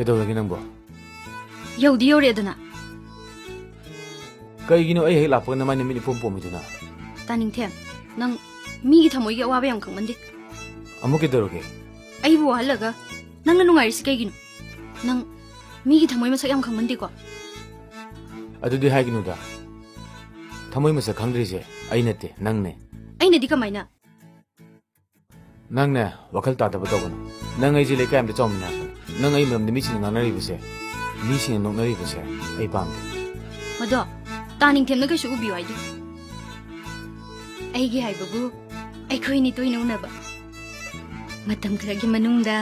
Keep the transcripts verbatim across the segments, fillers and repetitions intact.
ꯀꯩꯗꯧꯔꯒꯦ ꯅꯪꯕꯣ? ꯌꯧꯗꯤ ꯌꯧꯔꯛꯑꯦꯗꯅ꯫ ꯀꯩꯒꯤꯅꯣ ꯑꯩ ꯍꯦꯛ ꯂꯥꯛꯄꯒ ꯅꯃꯥꯏ ꯅꯃꯤꯠ ꯏꯄꯣꯝ ꯄꯣꯝꯃꯤꯗꯨꯅ? ꯇꯥꯅꯤꯡꯊꯦꯝ, ꯅꯪ ꯃꯤꯒꯤ ꯊꯃꯣꯏꯒꯤ ꯑꯋꯥꯕ ꯌꯥꯝ ꯈꯪꯃꯟꯗꯦ꯫ ꯑꯃꯨꯛ ꯀꯩꯗꯧꯔꯒꯦ? ꯑꯩꯕꯨ ꯋꯥꯍꯜꯂꯒ ꯅꯪꯅ ꯅꯨꯡꯉꯥꯏꯔꯤꯁꯤ ꯀꯩꯒꯤꯅꯣ? ꯅꯪ ꯃꯤꯒꯤ ꯊꯃꯣꯏ ꯃꯁꯛ ꯌꯥꯝ ꯈꯪꯃꯟꯗꯦꯀꯣ꯫ ꯑꯗꯨꯗꯤ ꯍꯥꯏꯒꯅꯨꯗ꯫ ꯊꯃꯣꯏ ꯃꯁꯛ ꯈꯪꯗ꯭ꯔꯤꯁꯦ ꯑꯩ ꯅꯠꯇꯦ, ꯅꯪꯅꯦ꯫ ꯑꯩꯅꯗꯤ ꯀꯃꯥꯏꯅ? ꯅꯪꯅꯦ, ꯋꯥꯈꯜ ꯇꯥꯗꯕ ꯇꯧꯒꯅꯨ꯫ ꯅꯪ ꯑꯩꯁꯦ ꯂꯩꯀꯥꯏ ꯑꯝꯗ ꯆꯥꯎꯃꯤꯟꯅꯔꯛꯄꯅꯤ꯫ ꯅꯪ ꯑꯩ ꯃꯔꯝꯗ ꯃꯤꯁꯤꯡꯅ ꯉꯥꯡꯅꯔꯤꯕꯁꯦ, ꯃꯤꯁꯤꯡꯅ ꯅꯣꯛꯅꯔꯤꯕꯁꯦ ꯑꯩ ꯄꯥꯝꯗꯦ꯫ ꯃꯗꯣ, ꯇꯥꯅꯤꯡꯊꯦꯝꯅ ꯀꯩꯁꯨ ꯎꯕꯤꯌꯨ ꯍꯥꯏꯗꯦ꯫ ꯑꯩꯒꯤ ꯍꯥꯏꯕꯕꯨ ꯑꯩꯈꯣꯏꯅꯤ ꯇꯣꯏꯅ ꯎꯅꯕ꯫ ꯃꯇꯝ ꯈꯔꯒꯤ ꯃꯅꯨꯡꯗ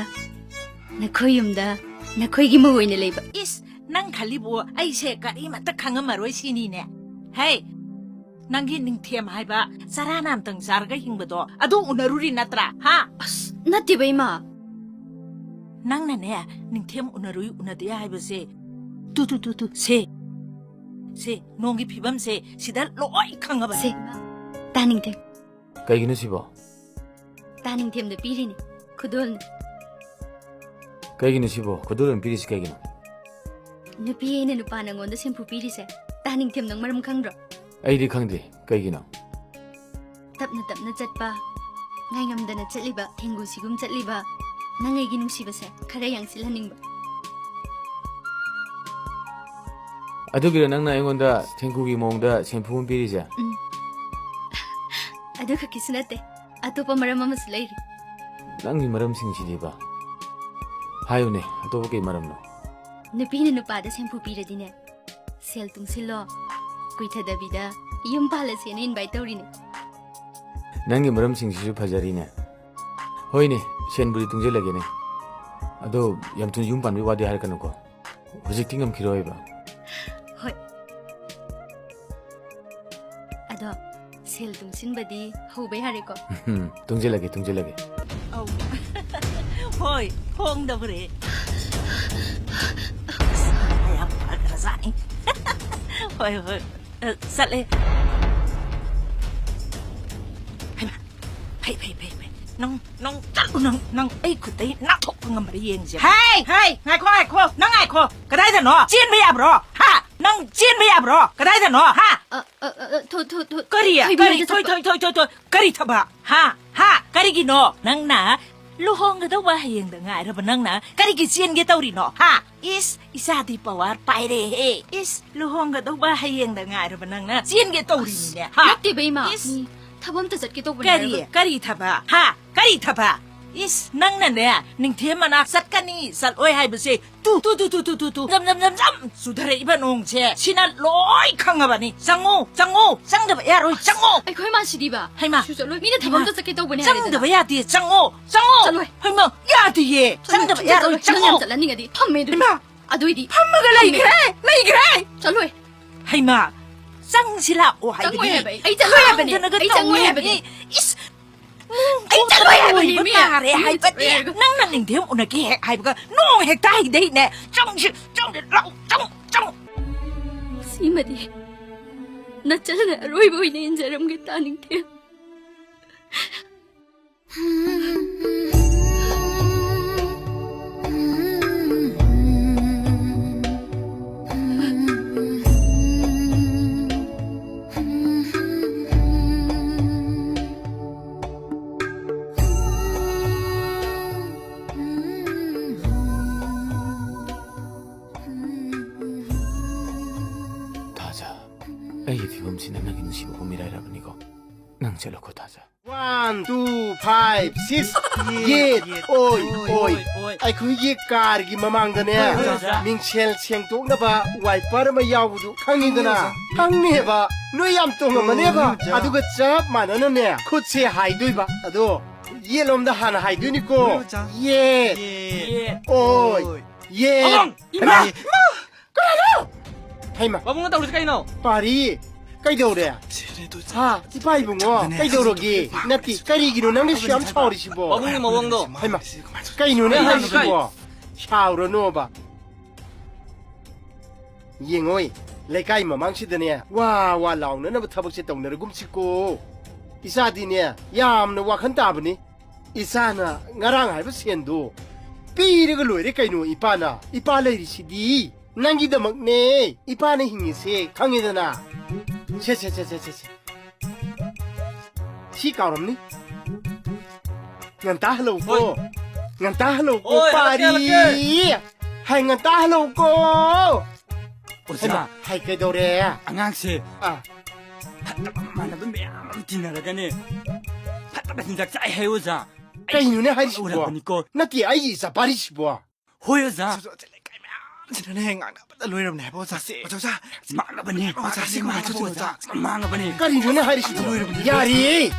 ꯅꯈꯣꯏ ꯌꯨꯝꯗ ꯅꯈꯣꯏꯒꯤ ꯃꯧ ꯑꯣꯏꯅ ꯂꯩꯕ꯫ ꯏꯁ, ꯅꯪ ꯈꯜꯂꯤꯕꯨ ꯑꯩꯁꯦ ꯀꯔꯤꯃꯠꯇ ꯈꯪꯉꯝꯃꯔꯣꯏ ꯁꯤꯅꯤꯅꯦ? ꯍꯦ, ꯅꯪꯒꯤ ꯅꯤꯡꯊꯦꯝ ꯍꯥꯏꯕ ꯆꯔꯥ ꯅꯥꯝꯇꯪ ꯆꯥꯔꯒ ꯍꯤꯡꯕꯗꯣ ꯑꯗꯨ ꯎꯅꯔꯨꯔꯤ ꯅꯠꯇ꯭ꯔꯥ? ꯍꯥ? ꯑꯁ, ꯅꯠꯇꯦꯕ ꯏꯃꯥ꯫ ꯅꯪꯅꯅꯦ, ꯅꯤꯡꯊꯦꯝ ꯎꯅꯔꯨꯏ ꯎꯅꯗꯦ ꯍꯥꯏꯕꯁꯦ, ꯇꯨ ꯇꯨ ꯇꯨ ꯇꯨ ꯁꯦ, ꯁꯦ, ꯅꯣꯡꯒꯤ ꯐꯤꯕꯝꯁꯦ ꯁꯤꯗ ꯂꯣꯏ ꯈꯪꯉꯕꯅꯦ꯫ ꯁꯦ, ꯇꯥꯅꯤꯡꯊꯦꯝ꯫ ꯀꯩꯒꯤꯅꯣ ꯁꯤꯕꯣ? ꯇꯥꯅꯤꯡꯊꯦꯝꯗ ꯄꯤꯔꯤꯅꯤ꯫ ꯈꯨꯗꯣꯜꯅꯤ꯫ ꯀꯩꯒꯤꯅꯣ ꯁꯤꯕꯣ? ꯈꯨꯗꯣꯜ ꯑꯣꯏꯅ ꯄꯤꯔꯤꯁꯤ ꯀꯩꯒꯤꯅꯣ? ꯅꯨꯄꯤ ꯑꯩꯅ ꯅꯨꯄꯥ ꯅꯪꯉꯣꯟꯗ ꯁꯦꯝꯐꯨ ꯄꯤꯔꯤꯁꯦ ꯇꯥꯅꯤꯡꯊꯦꯝ ꯅꯪ ꯃꯔꯝ ꯈꯪꯗ꯭ꯔꯣ? ꯑꯩꯗꯤ ꯈꯪꯗꯦ꯫ ꯀꯩꯒꯤꯅꯣ? ꯇꯞꯅ ꯇꯞꯅ ꯆꯠꯄ, ꯉꯥꯏꯉꯝꯗꯅ ꯆꯠꯂꯤꯕ, ꯊꯦꯡꯒꯨ ꯁꯤꯒꯨꯝ ꯆꯠꯂꯤꯕ ꯅꯪ ꯑꯩꯒꯤ ꯅꯨꯡꯁꯤꯕꯁꯦ ꯈꯔ ꯌꯥꯡꯁꯤꯜꯍꯟꯅꯤꯡꯕ꯫ ꯑꯗꯨꯒꯤꯔꯣ ꯅꯪꯅ ꯑꯩꯉꯣꯟꯗ ꯊꯦꯡꯒꯨꯒꯤ ꯃꯑꯣꯡꯗ ꯁꯦꯝꯐꯨ ꯑꯃ ꯄꯤꯔꯤꯁꯦ? ꯎꯝ꯫ ꯑꯗꯨ ꯈꯛꯀꯤꯁꯨ ꯅꯠꯇꯦ, ꯑꯇꯣꯞꯄ ꯃꯔꯝ ꯑꯃꯁꯨ ꯂꯩꯔꯤ꯫ ꯅꯪꯒꯤ ꯃꯔꯝꯁꯤꯡꯁꯤꯗꯤꯕ? ꯍꯥꯏꯌꯨꯅꯦ, ꯑꯇꯣꯞꯄ ꯀꯩ ꯃꯔꯝꯅꯣ? ꯅꯨꯄꯤꯅ ꯅꯨꯄꯥꯗ ꯁꯦꯝꯐꯨ ꯄꯤꯔꯗꯤꯅꯦ, ꯁꯦꯜ ꯇꯨꯡꯁꯤꯜꯂꯣ, ꯀꯨꯏꯊꯗꯕꯤꯗ ꯌꯨꯝ ꯄꯥꯜꯂꯁꯦꯅ invite ꯇꯧꯔꯤꯅꯦ꯫ ꯅꯪꯒꯤ ꯃꯔꯝꯁꯤꯡꯁꯤꯁꯨ ꯐꯖꯔꯤꯅꯦ꯫ ꯍꯣꯏꯅꯦ, ꯁꯦꯟꯕꯨꯗꯤ ꯇꯨꯡꯁꯤꯜꯂꯒꯦꯅꯦ꯫ ꯑꯗꯣ ꯌꯥꯝ ꯊꯨꯅ ꯌꯨꯝ ꯄꯥꯟꯕꯒꯤ ꯋꯥꯗꯤ ꯍꯥꯏꯔꯛꯀꯅꯨꯀꯣ꯫ ꯍꯧꯖꯤꯛꯇꯤ ꯉꯝꯈꯤꯔꯣꯏꯕ꯫ ꯍꯣꯏ꯫ ꯑꯗꯣ ꯁꯦꯜ ꯇꯨꯡꯁꯤꯟꯕꯗꯤ ꯍꯧꯕ ꯌꯥꯔꯦꯀꯣ? ꯎꯝ, ꯇꯨꯡꯁꯤꯜꯂꯒꯦ, ꯇꯨꯡꯁꯤꯜꯂꯒꯦ꯫ ꯑꯧ꯫ ꯍꯣꯏ, ꯐꯣꯡꯗꯕ꯭ꯔꯦ꯫ ꯌꯥꯝ ꯐꯈ꯭ꯔꯖꯥꯠꯅꯤ꯫ ꯍꯣꯏ, ꯍꯣꯏ꯫ ꯑ, ꯆꯠꯂꯦ꯫ ꯍꯩꯃꯥ, ꯐꯩ, ꯐꯩ, ꯐꯩ, ꯐꯩ꯫ ꯅꯪ, ꯅꯪ ꯆꯠꯂꯨ, ꯅꯪ, ꯅꯪ ꯑꯩ ꯈꯨꯠꯇꯩ ꯅꯥꯟꯊꯣꯛꯄ ꯉꯝꯕ꯭ꯔꯥ ꯌꯦꯡꯁꯦ꯫ ꯍꯦ! ꯍꯦ! ꯉꯥꯏꯈꯣ, ꯉꯥꯏꯈꯣ! ꯅꯪ ꯉꯥꯏꯈꯣ! ꯀꯗꯥꯏꯗꯅꯣ? ꯆꯦꯟꯕ ꯌꯥꯕ꯭ꯔꯣ? ꯍꯥ? ꯅꯪ ꯆꯦꯟꯕ ꯌꯥꯕ꯭ꯔꯣ? ꯀꯗꯥꯏꯗꯅꯣ? ꯍꯥ? ꯑ, ꯑ, ꯑ, ꯊꯣ-, ꯊꯣ-, ꯊꯣ-, ꯀꯔꯤ? ꯊꯣꯏꯕꯤ ꯀꯔꯤ? ꯍꯣꯏꯗ ꯊꯣꯏ, ꯆꯠꯄ꯫ ꯊꯣꯏ, ꯊꯣꯏ, ꯊꯣꯏ, ꯊꯣꯏ꯫ ꯀꯔꯤ ꯊꯕꯛ? ꯍꯥ? ꯍꯥ? ꯀꯔꯤꯒꯤꯅꯣ? ꯅꯪꯅ ꯂꯨꯍꯣꯡꯒꯗꯧꯕ ꯍꯌꯦꯡꯗ ꯉꯥꯏꯔꯕ ꯅꯪꯅ ꯀꯔꯤꯒꯤ ꯆꯦꯟꯒꯦ ꯇꯧꯔꯤꯅꯣ? ꯍꯥ? ꯏꯁ, ꯏꯆꯥꯗꯤ ꯄꯋꯥꯔ ꯄꯥꯏꯔꯦꯍꯦ꯫ ꯏꯁ, ꯂꯨꯍꯣꯡꯒꯗꯧꯕ ꯍꯌꯦꯡꯗ ꯉꯥꯏꯔꯕ ꯅꯪꯅ ꯆꯦꯟꯒꯦ ꯇꯧꯔꯤꯅꯤꯅꯦ, ꯍꯥ? ꯅꯠꯇꯦꯕ, ꯏꯃꯥ꯫ ꯏꯁ꯫ ꯃꯤ ꯊꯕꯛ ꯑꯝꯇ ꯆꯠꯀꯦ ꯇꯧꯕꯅꯦ ꯀꯔꯤ? ꯍꯥꯏꯔꯒ꯫ ꯀꯔꯤ ꯊꯕꯛ? ꯍꯥ? ꯀꯔꯤ ꯊꯕꯛ? ꯏꯁ, ꯅꯪꯅꯅꯦ, ꯅꯤꯡꯊꯦꯝ ꯃꯅꯥꯛ ꯆꯠꯀꯅꯤ, ꯆꯠꯂꯣꯏ ꯍꯥꯏꯕꯁꯦ ꯇꯨ, ꯇꯨ, ꯇꯨ, ꯖꯝ, ꯖꯝ, ꯖꯝ, ꯖꯝ ꯆꯨꯊꯔꯛꯏꯕ ꯅꯣꯡꯁꯦ, ꯁꯤꯅ ꯂꯣꯏ ꯈꯪꯉꯕꯅꯤ꯫ ꯆꯪꯉꯣ, ꯆꯪꯉꯣ, ꯆꯪꯗꯕ ꯌꯥꯔꯣꯏ, ꯆꯪꯉꯣ꯫ ꯑꯩꯈꯣꯏ ꯃꯥꯁꯤꯗꯤꯕ꯫ ꯍꯩꯃꯥ꯫ ꯁꯨ ꯆꯠꯂꯣꯏ, ꯃꯤꯅ ꯊꯕꯛ ꯍꯩꯃꯥ꯫ ꯑꯝꯇ ꯆꯠꯀꯦ ꯇꯧꯕꯅꯦ ꯍꯥꯏꯔꯦꯗꯅ꯫ ꯆꯪꯗꯕ ꯌꯥꯗꯦ, ꯆꯪꯉꯣ, ꯆꯪꯉꯣ꯫ ꯆꯠꯂꯣꯏ꯫ ꯍꯩꯃꯥ, ꯌꯥꯗꯤꯌꯦ, ꯆꯠꯂꯣꯏ, ꯆꯪꯗꯕ ꯁꯨꯡꯆꯠ ꯌꯥꯔꯣꯏ, ꯆꯠꯂꯣꯏ꯫ ꯅꯪ ꯌꯥꯝ ꯆꯪꯉꯣ꯫ ꯆꯠꯍꯟꯅꯤꯡꯉꯗꯤ ꯐꯝꯃꯦ ꯑꯗꯨꯝ꯫ ꯍꯩꯃꯥ꯫ ꯑꯗꯨꯏꯗꯤ ꯐꯝꯃꯒ ꯐꯝꯃꯦ꯫ ꯂꯩꯈ꯭ꯔꯦ, ꯂꯩꯈ꯭ꯔꯦ꯫ ꯆꯠꯂꯣꯏ꯫ ꯍꯩꯃꯥ, ꯆꯪꯁꯤ ꯂꯥꯛꯑꯣ ꯍꯥꯏꯕꯅꯦ꯫ ꯆꯪꯉꯣꯏ ꯍꯥꯏꯕ ꯑꯩ, ꯑꯩ ꯆꯠꯂꯣꯏ ꯍꯥꯏꯕꯅꯦ, ꯈꯪꯗꯅꯒ ꯑꯩ ꯆꯪꯉꯣꯏ ꯇꯧꯋꯦ ꯍꯥꯏꯕꯅꯦ꯫ ꯍꯥꯏꯕꯅꯤ꯫ ꯏꯁ, ꯑꯩ ꯆꯠꯂꯣꯏ ꯍꯥꯏꯕꯅꯤ, ꯂꯣꯏꯕ ꯃꯤ꯫ ꯇꯥꯔꯦ ꯃꯤ ꯍꯥꯏꯕꯅꯤ꯫ ꯆꯠꯂꯣꯏ ꯍꯥꯏꯔꯒ꯫ ꯅꯪꯅ ꯅꯤꯡꯊꯦꯝ ꯎꯅꯒꯦ ꯍꯦꯛ ꯍꯥꯏꯕꯒ ꯅꯣꯡ ꯍꯦꯛꯇ ꯍꯩꯗꯩꯅꯦ꯫ ꯆꯪꯁꯤ, ꯆꯪꯁꯤ, ꯂꯥꯛꯑꯣ, ꯆꯪꯉꯣ, ꯆꯪꯉꯣ꯫ ꯁꯤꯃꯗꯤ ꯅꯆꯜꯅ ꯑꯔꯣꯏꯕ ꯑꯣꯏꯅ ꯏꯟꯖꯔꯝꯒꯦ, ꯇꯥ ꯅꯤꯡꯊꯦꯝ꯫ ꯊꯥꯖ, ꯑꯩꯒꯤ ꯐꯤꯕꯝꯁꯤꯅ ꯅꯪꯒꯤ ꯅꯨꯡꯁꯤꯕ ꯍꯨꯝ ꯃꯤꯔꯥꯏꯔꯕꯅꯤꯀꯣ꯫ ꯅꯪ ꯆꯠꯂꯣꯀꯣ, ꯊꯥꯖ꯫ One, two, five, six꯫ ꯌꯦꯠ, ꯌꯦꯠ, ꯑꯣꯏ, ꯑꯣꯏ, ꯑꯣꯏ꯫ ꯑꯣꯏ, ꯑꯣꯏ꯫ ꯑꯩꯈꯣꯏꯒꯤ ꯀꯥꯔꯒꯤ ꯃꯃꯥꯡꯗꯅꯦ, ꯍꯣꯏ, ꯑꯣꯖꯥ꯫ ꯃꯤꯡꯁꯦꯜ ꯁꯦꯡꯗꯣꯛꯅꯕ wiper ꯑꯃ ꯌꯥꯎꯕꯗꯨ ꯈꯪꯉꯤꯗꯅ? ꯈꯪꯉꯤ, ꯑꯣꯖꯥ꯫ ꯈꯪꯉꯦꯕ꯫ ꯅꯣꯏ ꯌꯥꯝ ꯇꯣꯡꯉꯝꯃꯅꯦꯕ꯫ ꯍꯣꯏ, ꯑꯣꯖꯥ꯫ ꯑꯗꯨꯒ ꯆꯞ ꯃꯥꯟꯅꯅꯅꯦ, ꯈꯨꯠꯁꯦ ꯍꯥꯏꯗꯣꯏꯕ꯫ ꯑꯗꯣ ꯌꯦꯠꯂꯣꯝꯗ ꯍꯥꯟꯅ ꯍꯥꯏꯗꯣꯏꯅꯤꯀꯣ꯫ ꯍꯣꯏ, ꯑꯣꯖꯥ꯫ ꯌꯦꯠ꯫ ꯌꯦꯠ꯫ ꯑꯣꯏ꯫ ꯑꯣꯏ꯫ ꯌꯦꯠ꯫ ꯑꯃꯪ! ꯍꯩꯃꯥ! ꯏꯃꯥ! ꯀꯅꯥꯅꯣ? ꯍꯩꯃꯥ! ꯄꯥꯕꯨꯡꯅ ꯇꯧꯔꯤꯁꯤ ꯀꯩꯅꯣ? ꯄꯥꯔꯤ, ꯀꯩꯗꯧꯔꯦ? ꯁꯤꯔꯦ, ꯇꯨ ꯍꯥ, ꯏꯄꯥ ꯏꯕꯨꯡꯉꯣ, ꯆꯠꯂꯅꯦ꯫ ꯀꯩꯗꯧꯔꯒꯦ? ꯅꯠꯇꯦ, ꯀꯔꯤꯒꯤꯅꯣ ꯅꯪꯅ ꯁꯨꯛ ꯌꯥꯝ ꯁꯥꯎꯔꯤꯁꯤꯕꯣ? ꯄꯥꯕꯨꯡꯒꯤ ꯃꯑꯣꯡꯗꯣ꯫ ꯍꯩꯃꯥ, ꯀꯩꯅꯣꯅꯦ ꯀꯩ ꯍꯥꯏꯁꯤꯕꯣ? ꯍꯥꯏꯔꯤꯁꯤꯕꯣ? ꯁꯥꯎꯔꯅꯣꯕ꯫ ꯌꯦꯡꯉꯣꯏ, ꯂꯩꯀꯥꯏ ꯃꯃꯥꯡꯁꯤꯗꯅꯦ, ꯋꯥ ꯋꯥ ꯂꯥꯎꯅꯅꯕ ꯊꯕꯛꯁꯦ ꯇꯧꯅꯔꯒꯨꯝꯁꯤꯀꯣ꯫ ꯏꯆꯥꯗꯤꯅꯦ, ꯌꯥꯝꯅ ꯋꯥꯈꯜ ꯇꯥꯕꯅꯤ꯫ ꯏꯆꯥꯅ ꯉꯔꯥꯡ ꯍꯥꯏꯕ ꯁꯦꯟꯗꯣ ꯄꯤꯔꯒ ꯂꯣꯏꯔꯦ ꯀꯩꯅꯣ ꯏꯄꯥꯅ꯫ ꯏꯄꯥ ꯂꯩꯔꯤꯁꯤꯗꯤ ꯅꯪꯒꯤꯗꯃꯛꯅꯦ ꯏꯄꯥꯅ ꯍꯤꯡꯉꯤꯁꯦ, ꯈꯪꯉꯦꯗꯅ? ꯁꯦ, ꯁꯦ, ꯁꯦ, ꯁꯦ, ꯁꯦ, ꯁꯦ꯫ ꯁꯤ ꯀꯥꯎꯔꯝꯅꯤ꯫ ꯉꯟꯇꯥ ꯍꯜꯂꯛꯎꯀꯣ꯫ ꯍꯣꯏ꯫ ꯉꯟꯇꯥ ꯍꯜꯂꯛꯎꯀꯣ, ꯍꯣꯏ, ꯍꯜꯂꯛꯀꯦ, ꯄꯥꯔꯤ꯫ ꯍꯜꯂꯛꯀꯦ꯫ ꯍꯥꯏ, ꯉꯟꯇꯥ ꯍꯜꯂꯛꯎꯀꯣ꯫ ꯑꯣꯖꯥ꯫ ꯍꯩꯃꯥ, ꯍꯥꯏ, ꯀꯩꯗꯧꯔꯦ? ꯑꯉꯥꯡꯁꯦ ꯑꯥ꯫ ꯐꯠꯇꯕ ꯃꯃꯥꯟꯅꯕ ꯃꯌꯥꯝ ꯑꯃ ꯇꯤꯟꯅꯔꯒꯅꯦ, ꯐꯠꯇꯕ ꯆꯤꯟꯖꯥꯛ ꯆꯥꯏ ꯍꯥꯏ, ꯑꯣꯖꯥ꯫ ꯑꯩ ꯀꯩꯅꯣꯅꯦ ꯍꯥꯏꯔꯤꯁꯤꯕꯣ? ꯎꯔꯕꯅꯤꯀꯣ꯫ ꯅꯠꯇꯦ, ꯑꯩꯒꯤ ꯏꯆꯥ ꯄꯥꯔꯤꯁꯤꯕꯣ꯫ ꯍꯣꯏ, ꯑꯣꯖꯥ꯫ ꯑꯣꯖꯥ, ꯑꯣꯖꯥ, ꯂꯩꯀꯥꯏ ꯃꯌꯥꯝꯁꯤꯅꯅꯦ ꯉꯥꯡꯅꯕꯗ ꯂꯣꯏꯔꯕꯅꯦ ꯍꯥꯏꯕ, ꯑꯣꯖꯥꯁꯦ꯫ ꯑꯣꯖꯥ, ꯑꯣꯖꯥ, ꯃꯥꯡꯉꯕꯅꯦ, ꯑꯣꯖꯥꯁꯦ, ꯃꯥꯡꯉꯕꯅꯦ, ꯑꯣꯖꯥ꯫ ꯑꯣꯖꯥ, ꯃꯥꯡꯉꯕꯅꯦ꯫ ꯀꯔꯤꯅꯣꯅꯦ ꯍꯥꯏꯔꯤꯁꯤꯕꯣ? ꯂꯣꯏꯔꯕꯅꯦ꯫ ꯌꯥꯔꯦ!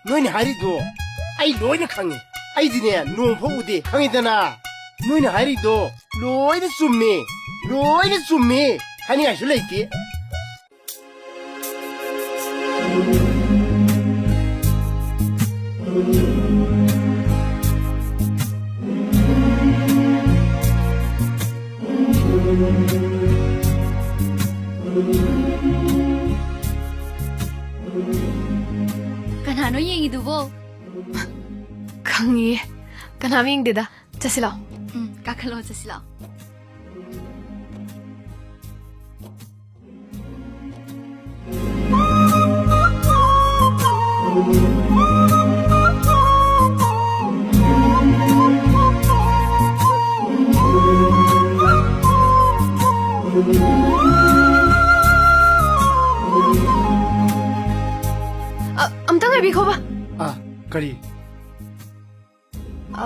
ꯅꯣꯏꯅ ꯍꯥꯏꯔꯤꯗꯣ ꯑꯩ ꯂꯣꯏꯅ ꯈꯪꯉꯤ꯫ ꯑꯩꯗꯤꯅꯦ ꯅꯣꯡ ꯐꯥꯎ ꯎꯗꯦ, ꯈꯪꯉꯤꯗꯅ? ꯅꯣꯏꯅ ꯍꯥꯏꯔꯤꯗꯣ ꯂꯣꯏꯅ ꯆꯨꯝꯃꯦ, ꯂꯣꯏꯅ ꯆꯨꯝꯃꯦ꯫ ꯍꯥꯏꯅꯤꯡꯉꯥꯏꯁꯨ ꯂꯩꯇꯦ꯫ ꯀꯅꯥꯅꯣ ꯌꯦꯡꯉꯤꯗꯨꯕꯣ? ꯈꯪꯉꯤꯌꯦ꯫ ꯀꯅꯥꯝ ꯌꯦꯡꯗꯦꯗ꯫ ꯆꯠꯁꯤ ꯂꯥꯛꯑꯣ꯫ ꯎꯝ, ꯀꯥꯈꯠꯂꯣ, ꯆꯠꯁꯤ ꯂꯥꯛꯑꯣ꯫ ꯑ, ꯑꯝꯇ ꯉꯥꯏꯕꯤꯈꯣꯕ꯫ ꯑꯥ, ꯀꯔꯤ? ꯑ,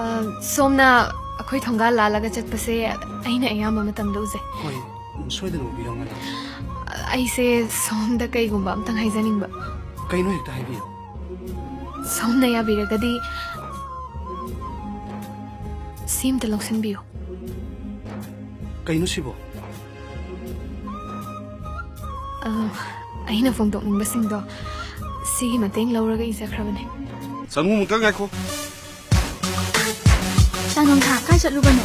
ꯁꯣꯝꯅ ꯑꯩꯈꯣꯏ ꯊꯣꯡꯒꯥꯜ ꯂꯥꯜꯂꯒ ꯆꯠꯄꯁꯦ ꯑꯩꯅ ꯑꯌꯥꯝꯕ ꯃꯇꯝꯗ ꯎꯖꯩ꯫ ꯍꯣꯏ, ꯁꯣꯏꯗꯅ ꯎꯕꯤꯔꯝꯒꯅꯤ꯫ ꯑ, ꯑꯩꯁꯦ ꯁꯣꯝꯗ ꯀꯩꯒꯨꯝꯕ ꯑꯝꯇꯪ ꯍꯥꯏꯖꯅꯤꯡꯕ꯫ ꯀꯩꯅꯣ ꯍꯦꯛꯇ ꯍꯥꯏꯕꯤꯌꯨ꯫ ꯁꯣꯝꯅ ꯌꯥꯕꯤꯔꯒꯗꯤ ꯁꯤ ꯑꯝꯇ ꯂꯧꯁꯤꯟꯕꯤꯌꯨ꯫ ꯀꯩꯅꯣ ꯁꯤꯕꯣ? ꯑ, ꯑꯩꯅ ꯐꯣꯡꯗꯣꯛꯅꯤꯡꯕꯁꯤꯡꯗꯣ ꯁꯤꯒꯤ ꯃꯇꯦꯡ ꯂꯧꯔꯒ ꯏꯖꯈ꯭ꯔꯕꯅꯦ꯫ ꯆꯪꯉꯨ, ꯑꯃꯨꯛꯇ ꯉꯥꯏꯈꯣ꯫ ꯇꯥ ꯅꯣꯡꯊꯥ, ꯀꯥꯏ ꯆꯠꯂꯨꯕꯅꯣ?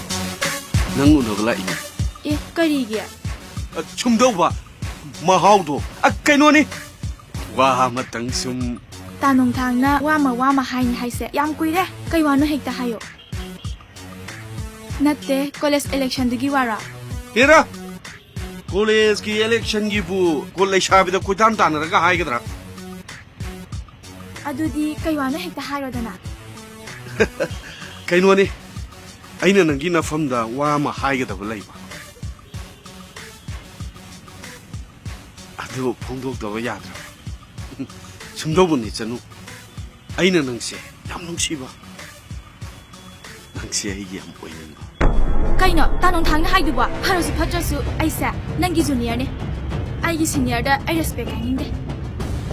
ꯅꯪ ꯎꯅꯕ ꯂꯥꯛꯏꯅꯦ꯫ ꯑꯦ, ꯀꯔꯤꯒꯤ? ꯑ, ꯁꯨꯝꯗꯧꯕ ꯃꯍꯥꯎꯗꯣ꯫ ꯑ, ꯀꯩꯅꯣꯅꯤ꯫ ꯋꯥ ꯑꯃꯇꯪ ꯁꯨꯝ ꯇꯥ ꯅꯣꯡꯊꯥꯡꯅ ꯋꯥꯃ ꯋꯥꯃ ꯍꯥꯏꯅꯤ ꯍꯥꯏꯁꯦ ꯌꯥꯝ ꯀꯨꯏꯔꯦ꯫ ꯀꯩ ꯋꯥꯅꯣ ꯍꯦꯛꯇ ꯍꯥꯏꯌꯣ꯫ ꯅꯠꯇꯦ, ꯀꯣꯂꯦꯖ ꯏꯂꯦꯛꯁꯟꯗꯨꯒꯤ ꯋꯥꯔꯣ? ꯍꯦꯔꯥ! ꯀꯣꯂꯦꯖꯀꯤ ꯏꯂꯦꯛꯁꯟꯒꯤꯕꯨ ꯀꯣ-, ꯂꯩꯁꯥꯕꯤꯗ ꯀꯣꯏꯇꯥꯟ ꯇꯥꯟꯅꯔꯒ ꯍꯥꯏꯒꯗ꯭ꯔꯥ? ꯑꯗꯨꯗꯤ ꯀꯩ ꯋꯥꯅꯣ ꯍꯦꯛꯇ ꯍꯥꯏꯔꯣꯗꯅ꯫ ꯀꯩꯅꯣꯅꯤ, ꯑꯩꯅ ꯅꯪꯒꯤ ꯅꯐꯝꯗ ꯋꯥ ꯑꯃ ꯍꯥꯏꯒꯗꯕ ꯂꯩꯕ꯫ ꯑꯗꯨ ꯐꯣꯡꯗꯣꯛꯇꯕ ꯌꯥꯗ꯭ꯔꯕ꯫ ꯁꯨꯝꯗꯧꯕꯅꯤ ꯆꯅꯨ, ꯑꯩꯅ ꯅꯪꯁꯦ ꯌꯥꯝ ꯅꯨꯡꯁꯤꯕ, ꯅꯪꯁꯦ ꯑꯩꯒꯤ ꯌꯥꯝ ꯑꯣꯏꯅꯤꯡꯕ꯫ ꯀꯩꯅꯣ ꯇꯥ ꯅꯣꯡꯊꯥꯡꯅ ꯍꯥꯏꯗꯨꯕꯣ? ꯐꯔꯁꯨ ꯐꯠꯇ꯭ꯔꯁꯨ ꯑꯩꯁꯦ ꯅꯪꯒꯤ ꯖꯨꯅꯤꯌꯔꯅꯦ꯫ ꯑꯩꯒꯤ ꯁꯤꯅꯤꯌꯔꯗ ꯑꯩ ꯔꯦꯁꯄꯦꯛ ꯍꯥꯏꯅꯤꯡꯗꯦ꯫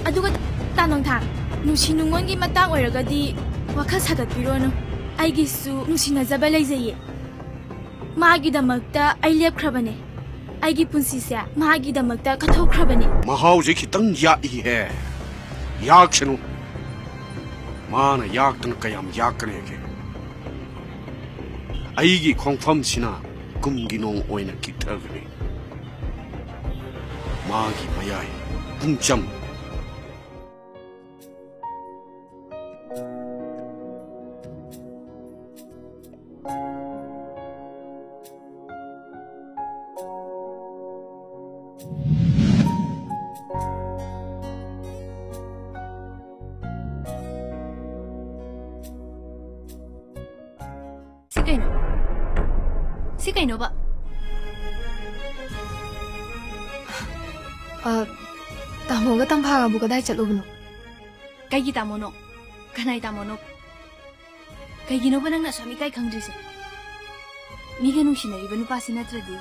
ꯑꯗꯨꯒ ꯇꯥ ꯅꯣꯡꯊꯥꯡ, ꯅꯨꯡꯁꯤ ꯅꯨꯡꯉꯣꯟꯒꯤ ꯃꯇꯥꯡ ꯑꯣꯏꯔꯒꯗꯤ ꯋꯥꯈꯜ ꯁꯥꯒꯠꯄꯤꯔꯣꯅꯨ꯫ ꯑꯩꯒꯤꯁꯨ ꯅꯨꯡꯁꯤꯅꯖꯕ ꯂꯩꯖꯩꯌꯦ꯫ ꯃꯥꯒꯤꯗꯃꯛꯇ ꯑꯩ ꯂꯦꯞꯈ꯭ꯔꯕꯅꯦ꯫ ꯑꯩꯒꯤ ꯄꯨꯟꯁꯤꯁꯦ ꯃꯥꯒꯤꯗꯃꯛꯇ ꯀꯠꯊꯣꯛꯈ꯭ꯔꯕꯅꯦ꯫ ꯃꯍꯥꯎꯁꯦ ꯈꯤꯇꯪ ꯌꯥꯛꯏꯍꯦ꯫ ꯌꯥꯛꯁꯅꯨ꯫ ꯃꯥꯅ ꯌꯥꯛꯇꯅ ꯀꯌꯥꯝ ꯌꯥꯛꯀꯅꯦꯒꯦ? ꯑꯩꯒꯤ ꯈꯣꯡꯐꯝꯁꯤꯅ ꯀꯨꯝꯒꯤ ꯅꯣꯡ ꯑꯣꯏꯅ ꯀꯤꯛꯊꯒꯅꯤ꯫ ꯃꯥꯒꯤ ꯃꯌꯥꯏ ꯄꯨꯡꯆꯝ꯫ ꯁꯤ ꯀꯩꯅꯣ? ꯁꯤ ꯀꯩꯅꯣꯕ? ꯑ, ꯇꯥꯃꯣꯒ ꯇꯝꯐꯥꯒꯕꯨ ꯀꯗꯥꯏ ꯆꯠꯂꯨꯕꯅꯣ? ꯀꯩꯒꯤ ꯇꯥꯃꯣꯅꯣ? ꯀꯅꯥꯏ ꯇꯥꯃꯣꯅꯣ? ꯀꯩꯒꯤꯅꯣꯕ ꯅꯪꯅ ꯑꯁꯨꯛ ꯌꯥꯝ ꯏꯀꯥꯏ ꯈꯪꯗ꯭ꯔꯤꯁꯦ? ꯃꯤꯒ ꯅꯨꯡꯁꯤꯅꯔꯤꯕ ꯅꯨꯄꯥꯁꯤ ꯅꯠꯇ꯭ꯔꯗꯤ,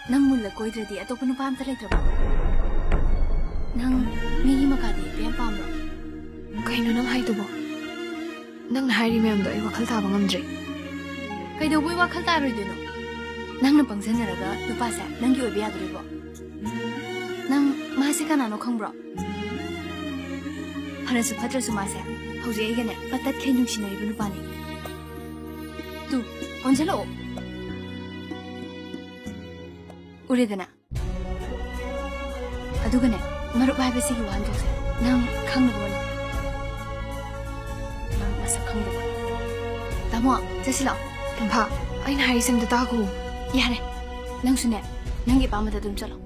ꯅꯪ ꯃꯨꯜꯂ ꯀꯣꯏꯗ꯭ꯔꯗꯤ ꯑꯇꯣꯞꯄ ꯅꯨꯄꯥ ꯑꯝꯇ ꯂꯩꯇ꯭ꯔꯕ? ꯅꯪ ꯃꯤꯒꯤ ꯃꯀꯥꯗ ꯌꯦꯠꯄ ꯌꯥꯝ ꯄꯥꯝꯕ꯭ꯔꯣ? ꯀꯩꯅꯣ ꯅꯪ ꯍꯥꯏꯗꯨꯕꯣ? ꯅꯪꯅ ꯍꯥꯏꯔꯤ ꯃꯌꯥꯝꯗꯣ ꯑꯩ ꯋꯥꯈꯜ ꯇꯥꯕ ꯉꯝꯗ꯭ꯔꯦ꯫ ꯀꯩꯗꯧꯕꯩ ꯋꯥꯈꯜ ꯇꯥꯔꯣꯏꯗꯣꯏꯅꯣ? ꯅꯪꯅ ꯄꯪꯖꯟꯅꯔꯒ ꯅꯨꯄꯥꯁꯦ ꯅꯪꯒꯤ ꯑꯣꯏꯕ ꯌꯥꯗꯣꯔꯤꯕꯣ? ꯅꯪ ꯃꯥꯁꯦ ꯀꯅꯥꯅꯣ ꯈꯪꯕ꯭ꯔꯣ? ꯐꯔꯁꯨ ꯐꯠꯇ꯭ꯔꯁꯨ ꯃꯥꯁꯦ ꯍꯧꯖꯤꯛ ꯑꯩꯒꯅꯦ ꯄꯠ ꯇꯠꯈꯩ ꯅꯨꯡꯁꯤꯅꯔꯤꯕ ꯅꯨꯄꯥꯅꯤ꯫ ꯇꯨ, ꯑꯣꯟꯁꯤꯜꯂꯛꯑꯣ꯫ ꯎꯔꯦꯗꯅ? ꯑꯗꯨꯒꯅꯦ, ꯃꯔꯨꯞ ꯍꯥꯏꯕꯁꯤꯒꯤ ꯋꯥꯍꯟꯊꯣꯛꯁꯦ ꯅꯪ ꯈꯪꯅꯕ ꯍꯣꯠꯅꯧ꯫ ꯁꯛ ꯈꯪꯗꯕ꯫ ꯇꯥꯃꯣ, ꯆꯠꯁꯤ ꯂꯥꯛꯑꯣ꯫ ꯇꯝꯐꯥ, ꯑꯩꯅ ꯍꯥꯏꯔꯤꯁꯦ ꯑꯝꯇ ꯇꯥꯈꯣ꯫ ꯌꯥꯔꯦ, ꯅꯪꯁꯨꯅꯦ, ꯅꯪꯒꯤ ꯑꯄꯥꯝꯕꯗ ꯑꯗꯨꯝ ꯆꯠꯂꯣ꯫